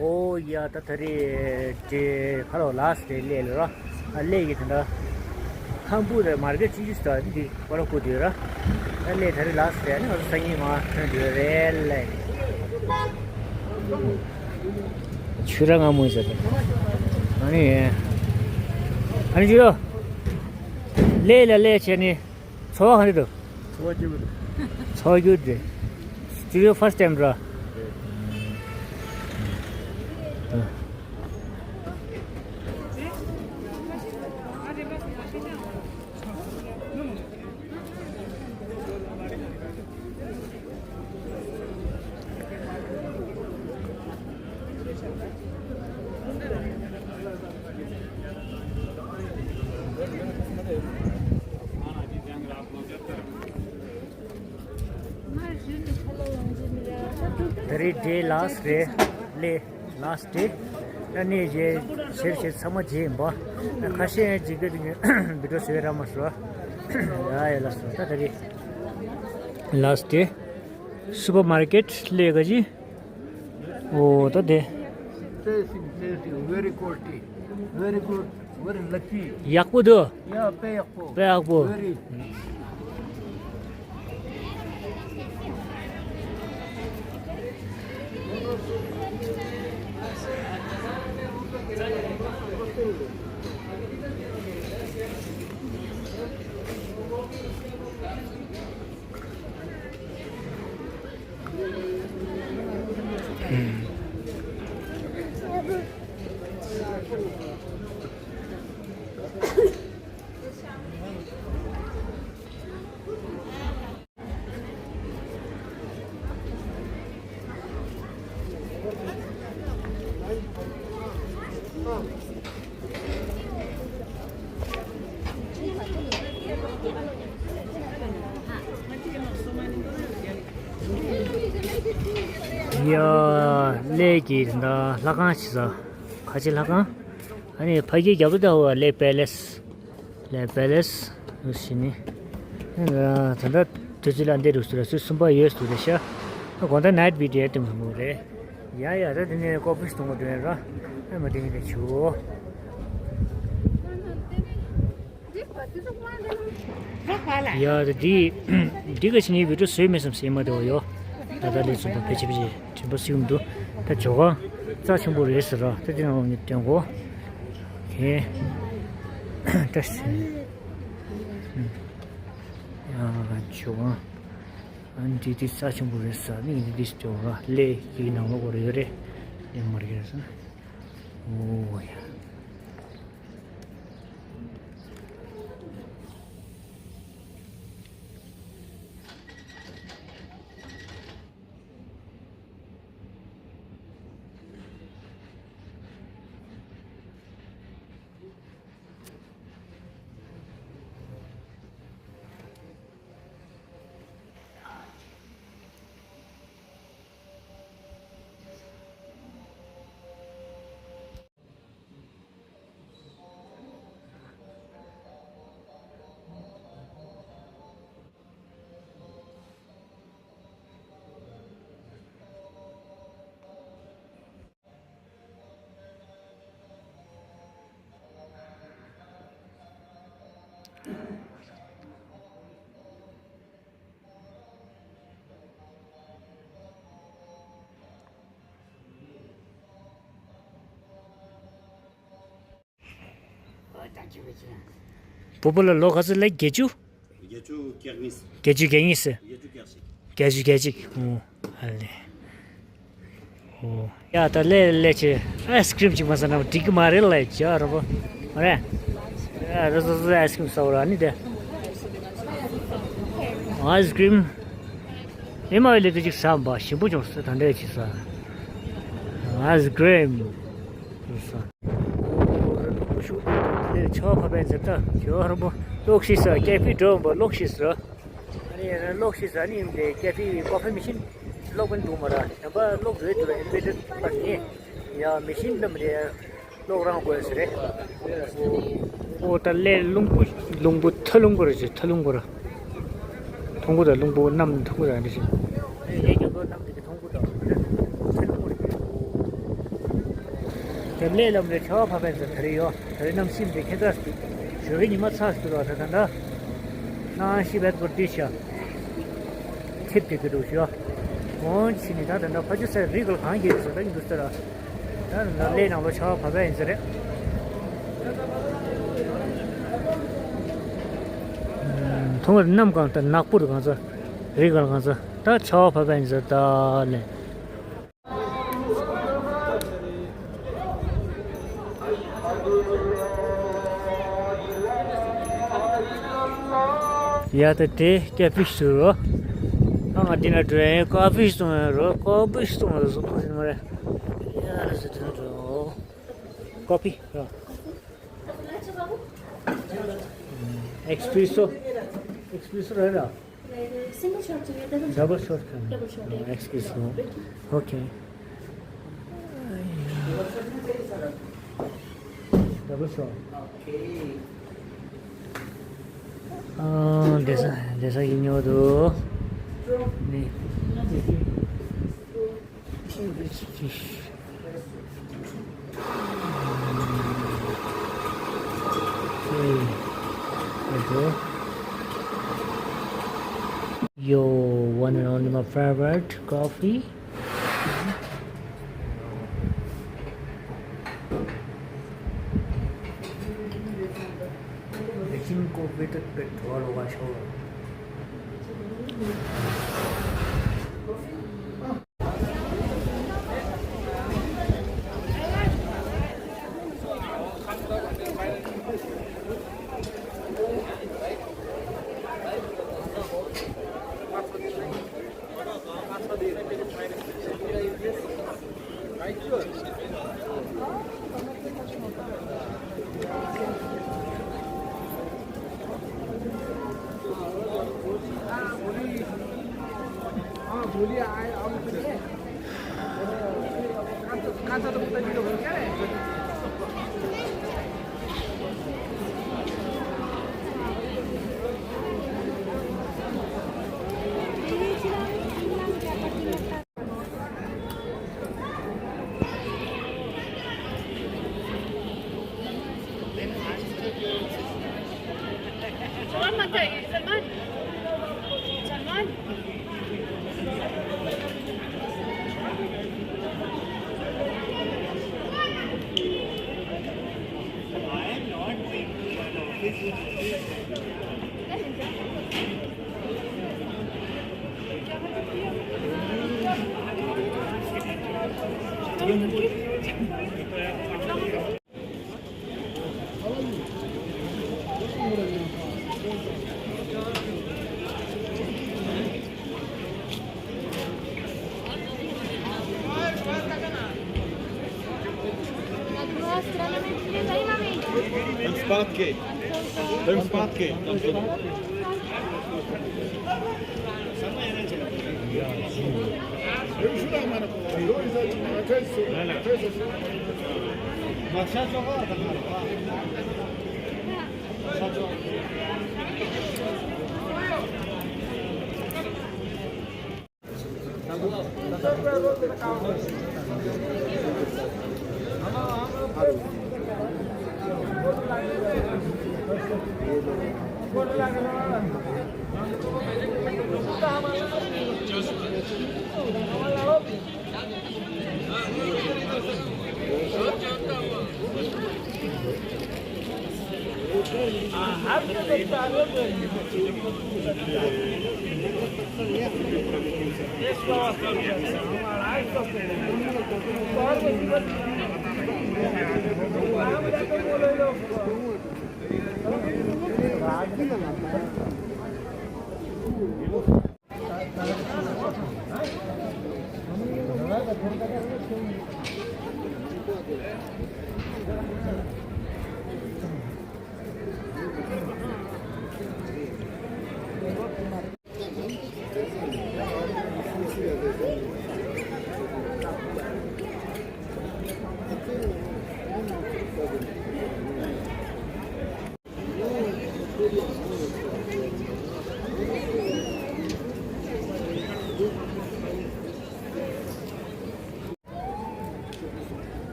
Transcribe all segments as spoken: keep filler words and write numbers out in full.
ཨོ་ཡ། ད་ད་རེས་དེ་ཁ་ལོ་ལ་སི་ཊི་ཌེ་སླེབས་ལ་ར། ཨ་སླེབས་ཀྱི་དེ་འདྲ། ཁམ་བུ་རེད། མར་ཀེ་ཊི་ཅིག་ཅིག་ད་འདི་ཁོ་ར་ཁུ་དུས་ར། ཨ་སླེབས། ད་རེས་ལ་སི་ཊི་ཌེ་ནི་ང་ཚོ་སང་ཉིན་མར་ཐོན་དུས་རེད་ལེ། ཆུ་ར་ང་མོ་ཟེར་ཏེ། ཨ་ནི། ཨ་ནི་ཅི་ལོ། སླེབས་ལ་སླེབས་བྱས་ནི། ཚོར་བ་ག་འདྲ་འདུག་ཚོར་བ་སྐྱིད་པོ་འདུག་ཚོར་བ་སྐྱིད་པོ་འདུག་ཅི་ཡོད་first time འདྲ། ད་རེས་ཌེ་ལ་སི་ཊི་རེད་ལེ། ལ་སི་ཊི་ཌེ། ད་ནས་རྗེས་ཆེར་ཆེར་ཚང་མ་རྗེས་ཡིན་པ། ཁ་ཤས་ཅིག་གིས་བི་ཌི་ཡོ་བཟོས་ར་མ་བཟོས། ཡ་ཡ་ལ་སོ། ད་ད་རེས་ལ་སི་ཊི་ཌེ། སུ་པར་མར་ཀེཊ་སླེབས་ག་ཅི། ཨོ་ད་དེ། Tasting, tasting, very quality, very good, very lucky. ཡག་པོ་འདུག Yeah, དཔེ་ཡག་པོ། དཔེ་ཡག་པོ། Very. ཡ། ལས་ཀྱི་ད་ལྷ་ཁང་ཆེ་ས། ཁ་ཆེ་ལྷ་ཁང་། ཨ་ནི་ཕ་གི་རྒྱབ་ལ་ད་ཧོ་ལས་པེ་ལེ་སི། ལས་པེ་ལེ་སི་རུ་ཞི་ནི། ད་ལྟ་དུས་ཚོད་ལ་འདི་རུ་སུ་ར་སུ་གསུམ་པ་ཡོད་སུ་རེད་ཤག་དགོང་དག་ནའིཊ་བི་ཌི་ཡོ་ལྟོས་མི་རེད། ཡ་ཡ། ད་དེ་ནས་ཀོ་ཕི་སྟོང་པ་འདོན་ར། ཨ་མ་དེ་ནི་དེ་ཆུ། ཡ་ད་འདི་འདི་ག་ཕྱི་ནས་བི་ཌི་ཡོ་བཟོས་མེད་བསམ་ཟེར་མ་དེ་བ་ཡོ། ད་ད་ལས་སུ་ད་ཕལ་ཆེར་ཕལ་ཆེར་དྲན་པ་སེམས་འདུག་ད་ཇོ་ཁང་རྩ་ཆེན་པོ་རེད་ཟེར་ར། ད་དེ་ནང་ལོགས་ནས་དྲན་གོ། དེ་ད་ཟེར། ཡ་ཇོ་ཁང་། ཨ་འདི་འདི་རྩ་ཆེན་པོ་རེད་ཟེར་ནི་འདི་འདི་ཇོ་ཁང་ལས་ཀྱི་ནང་ལོགས་རེད་རེད། ཡ་མར་གྱི་རེད་ཟེར། ཨོ་ཡ། བུ་བུ་ལ་ལོ་ག་ཚོད་ལབ། བརྒྱད་ཅུ། བརྒྱད་ཅུ་གྱ་གཉིས། བརྒྱད་ཅུ་གྱ་གཉིས་སི། བརྒྱད་ཅུ་གྱ་གཅིག་བརྒྱད་ཅུ་གྱ་གཅིག་ཨོ། ཨ་ལེ། ཨོ། ཡ་ད་ལས་ལས་ཆེ། ཨའི་སི་ཀྲིམ་ཅིག་མ་ཟ་ན་འགྲིག་གི་མ་རེད་ལ་ཡ་རོ་པོ། མ་རེད། ཡ་རོ་སོ་སོ་ཨའི་སི་ཀྲིམ་ཟ་བ་ར་ནི་དེ། ཨའི་སི་ཀྲིམ། ཨེ་མ་ཝི་ལེ་དེ་ཅིག་ཟ་བ་ཞིམ་པོ་བྱུང་ཟེར་ད་འདྲས་ཅིག་ཟ། ཨའི་སི་ཀྲིམ། ཟ། ཆོ་ཕ་པའི་འཛེབ་ད་ཞོ་ར་པོ་ལོག་ཤི་ས་ཀེ་ཕི་འགྲོ་བ་ལོག་ཤི་ས། ཨ་ནི་ལོག་ཤི་ས་ནི་ཡིན་ཏེ་ཀེ་ཕི་ཀོ་ཕི་མི་ཤིན་ལོག་པན་འདུག་མ་ར་ནམ་པ་ལོག་རེད་འདུག་ཨེ་བེ་ཏི་པར་ནི་ཡ་མི་ཤིན་ལམ་རེད། ལོག་རང་དགོས་ཟེར་རེད། ཨོ་ད་ལས་རླུང་བུ་རླུང་བུ་ཐ་རླུང་བུ་རེད་ཟེར། ཐ་རླུང་བུ་ར། ཐུང་གུ་དང་རླུང་བུ་གནམ་ཐུང་གུ་དང་འདྲ་ཞིག་ངའི་རྒྱབ་ལོགས་གནམ་དེ་གི་ཐུང་གུ་དང་ཐ་རླུང་བུ་རེད། ལས་ལམ་རེ་ཆར་པ་བབས་པ་ཡིན་ཟེར། ད་རེས་ཡོད། ད་རེས་གནམ་གཤིས་འདི་ཁྱད་མཚར་ཞིག་འདུག་ཞོགས་ཀས་ཉི་མ་ཚ་ཞིག་འདུག་ད་ད་ད་ནང་ཤི་བེད་པོར་ཏི་ཤ་ཐིབ་ཏི་གི་འདུག་ཞོག་འོང་ཕྱིན་ནས་ད་ད་ད་ཕ་ཆུ་སའི་རི་གལ་གང་གི་ཟེར་ད་ཡིན་འདུག་ཟེར། ད་ད་ལས་ནང་ལོ་ཆར་པ་བབས་པ་ཡིན་ཟེར་རེད། ཐོང་གར་གནམ་གང་ད་ནག་པོ་རུ་གང་ཚ་རི་གལ་གང་ཚ་ད་ཆར་པ་བབས་པ་ཡིན་ཟེར་ད་ལས། ཡ་ད་དེ་སྐྱ་ཕིཤ་ཟེར་རོ། ཨ་ང་འདི་ན་འགྲོ་ཡ་ཡིན། ཀོ་ཕི་སོང་ཡ་རོ། ཀོ་ཕི་སོང་ཡ་རོ། སོང་ཡ་རོ། ཡ་ལ་ཟེར་དེ་ན་འགྲོ། ཀོ་ཕི་རོ། ཨེག་སི་པི་རེ་སོ། ཨེག་སི་པི་རེ་སོ་རེད་ར། Single shot चाहिए, double shot? Double shot खाना। Double shot, oh, yeah. Excuse me। Okay। Double shot। ཨ། དེ་ས་དེ་ས་ཡིན་ཉོ་དུ། ནི། English fish. Okay. Okay. Your one and only my favorite coffee. Mixing coffee with petrol washo. Thanks, Patke. Thanks, Patke.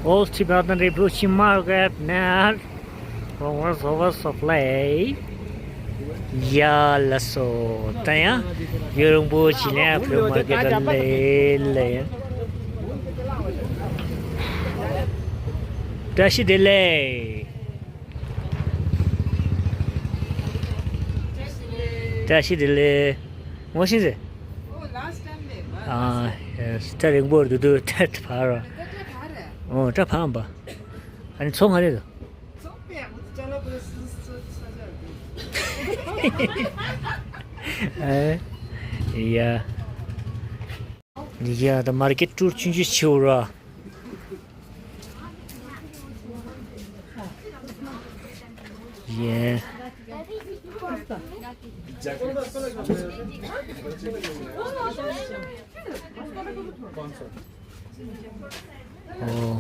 Old Tibetan Rinpoche Market near Congress Office of Lay. ཡ་ལ་སོ། ད་ཡང་ཡུན་རིང་པོ་ཅིག་ལ་ཕུལ་མ་གི་ད་ལེ་ལེ། བཀྲ་ཤིས་བདེ་ལེགས། བཀྲ་ཤིས་བདེ་ལེགས། ངོ་ཤེས་ཟེར། ཨ། ཡེས། ད་རིང་པོར་འདུག་འདུག་ད་ཕར། ཨོ་ད་ཕར་འབའ། ཨ་ནི་ཚོང་ག་རེ་འདུག་ཨེ། ཡ། ཡ་ད་མར་ཀེཊ་ཊུར་ཆུང་ཆུང་བྱེད་འོ་ར། ཡེ། ཨོ།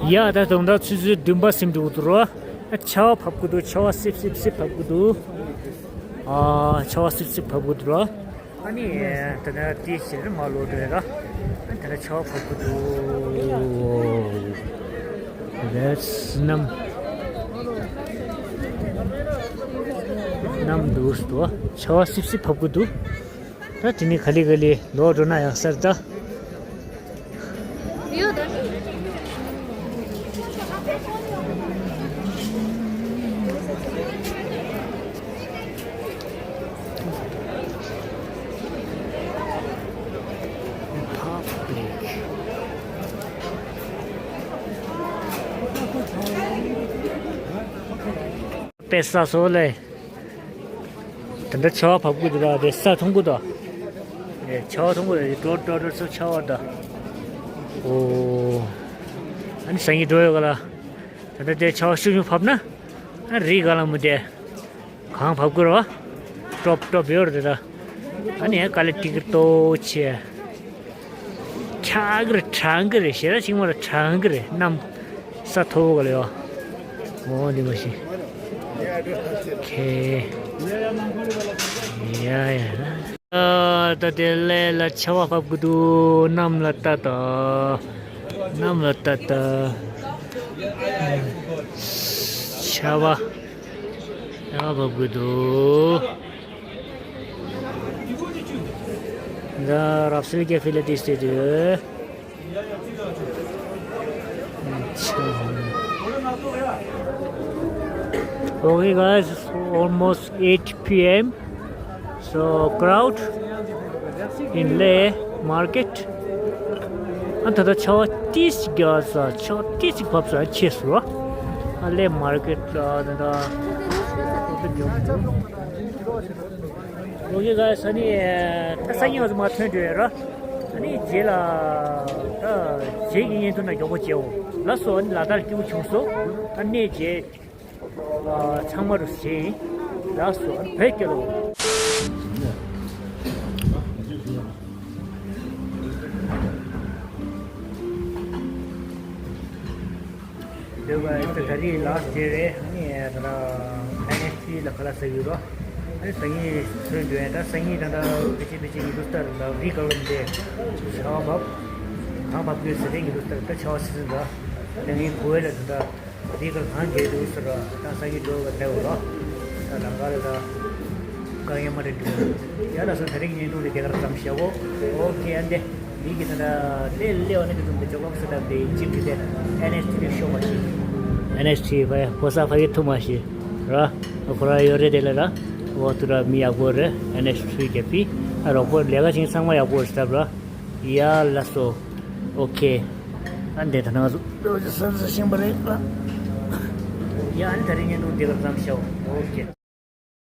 ཡ་ད་དུང་ད་ཆུ་ཚོད་བདུན་པ་ཟིན་འགྲོ་གི་འདུག་རོ། ཆར་པ་བབས་ཀྱི་འདུག་ཆར་པ་སིབ་སིབ་སིབ་བབས་ཀྱི་འདུག་ཨ། ཆར་པ་སིབ་སིབ་བབས་ཀྱི་འདུག་རོ། ཨ་ནི་ད་ནི་དེའི་ཕྱིར་མ་ལོག་འགྲོ་ཡ་ར། ཨ་ནི་ད་ནི་ཆར་པ་བབས་ཀྱི་འདུག That's གནམ། གནམ་འདུག་སྟོ། ཆར་པ་སིབ་སིབ་བབས་ཀྱི་འདུག་ད་དེ་ནི་ག་ལེ་ག་ལེ་ལོག་འགྲོ་ན་ཡག་ས་རེད་ད། ཡོད་ད། པེ་ས་སོ་ལེ། དེ་འདྲ་ཆར་པ་བབས་ཀྱི་འདུག་ད་དེ་ས་མཐོང་གི་འདུག་ཨེ་ཆར་པ་མཐོང་གི་འདུག་འགྲོ་འགྲོ་འགྲོ་ཚུར་ཆར་པ་འདུག་ཨོ། ཨ་ནི་སང་ཉིན་འགྲོ་ཡོད་ག་ལ། ད་ལྟ་དེ་ཆར་པ་ཤུགས་ཤུགས་བབས་ན། ཨ་རི་ག་ལ་མི་བསྡད། གང་བབས་ཀྱི་རེད་བ། ཀྲོབ་ཀྲོབ་ཡོད་རེད་ད། ཨ་ནི་དཀའ་ལས་ཏིག་ཏོ་ཆེ། འཁྱག་གི་རེད་གྲང་གི་རེད་ཞེ་དྲག་ཅིག་མ་རེད་གྲང་གི་རེད་གནམ། ས་མཐོ་པོ་ག་ལ་ཡོད། འོ་འདི་མ་ཤེས། ཁེ། ཡ་ཡ། ཨ། ད་དེ་ལས་ལ་ཆར་པ་བབས་ཀྱི་འདུག་གནམ་ལ་ལྟ་དང་། གནམ་ལ་ལྟ་དང་། ཆར་པ། ཆར་པ་བབས་ཀྱི་འདུག་ད་རབ་གསལ་གྱི་ཕི་ལ་ཏི་སི་དེ་དུས། Okay, guys, it's almost eight p.m. So, crowd in Leh market. ཨ་ད་ལྟ་ཆར་པ་ཏིས་ཅིག་རྒྱག་ས་ཆར་པ་ཏིས་ཅིག་བབས་ས་ཆེ་སོ། ཨ་ལེ་མར་ཀེཊ་ལ་ད་ལྟ་ཨོ་ཁེ་ག་ས་ནི་ད་སང་ཉིན་བར་དུ་མ་ཐོན་འགྲོ་ཡ་ར། ཨ་ནི་རྗེས་ལ་ད་རྗེས་ཀྱི་བརྙན་ཐུང་ན་མགྱོགས་པོ་བྱེད་འོ་ལ་སོ། ཨ་ནི་ལ་དྭགས་སྐྱིད་པོ་བྱུང་སོ། ཨ་ནི་རྗེས། ཚང་མ་རུ་ཞེས་ལགས་སོ། བོད་སྐྱོ་ལོ། འདོད་པ་ད་རིང་ལགས་ཞེས་རེད། ཨ་ནི་ད་ལྟ་ཨེན་ཨེས་ཊི་ལ་ཁ་ལག་ཟ་ཡོད་རོ། ཨ་ནི་སང་ཉིན་ཚུར་འགྲོ་ཡ། ད་སང་ཉིན་ད་ལྟ་ཕལ་ཆེར་ཕལ་ཆེར་ཉི་གུང་ལྟར་ལ་རི་ག་ལམ་དེ་ཆར་པ་བབས། གངས་བབས་དུས་ཟེར་ཏེ་ཉི་གུང་ལྟར་ད་ཆར་པ་སིལ་སིལ་འདུག་ད་ངའི་གོ་བ་ལ་ད་ལྟ་རི་གར་གངས་རྒྱག་འདུག་ཟེར་རོ། ད་སང་ཉིན་འགྲོ་བ་ཐལ་བ་རོ། ད་ལམ་ཁ་ལ་ད་དཀའ་ངལ་མ་འདྲ་འདུག་ཡ་ལགས་སོ། ད་རིང་བརྙན་ཐུང་དེ་དེ་གར་མཚམས་བཞག་གོ། ཨོ་ཁེ། ཨ་འདི་མི་གི་ད་ལྟ་ལས་ལས་བ་ནི་གི་དུམ་དེ་ཇོ་ལོག་སེ་ད་དེ་ཅིག་གི་དེ་ཨེན་ཨེས་ཊི་ཤོ་མ་ཤི། ཨེན་ཨེས་ཊི་ཕ་ཕོ་ས་ཕ་གི་ཐུ་མ་ཤི་ར། ཁོ་ར་ཡོད་རེད། དེ་ལ་ར་འོ་ཐུ་ར་མི་ཡག་པོ་རེད། ཨེན་ཨེས་ཊི་གི་ཕི་ཨ་རོགས་པོ་ལས་ཀ་བྱེད་ཚང་མ་ཡག་པོ་རེད་སྟབས་ར། ཡ་ལགས་སོ། ཨོ་ཁེ། ཨ་འདི་ད་ང་ཚོ་ལོ་ས་ས་ཤིང་པ་རེད་ར། ཡ་ཨ་ནི་ད་རིང་བརྙན་ཐུང་དེ་གར་མཚམས་བཞག་ཨོ་ཁེ།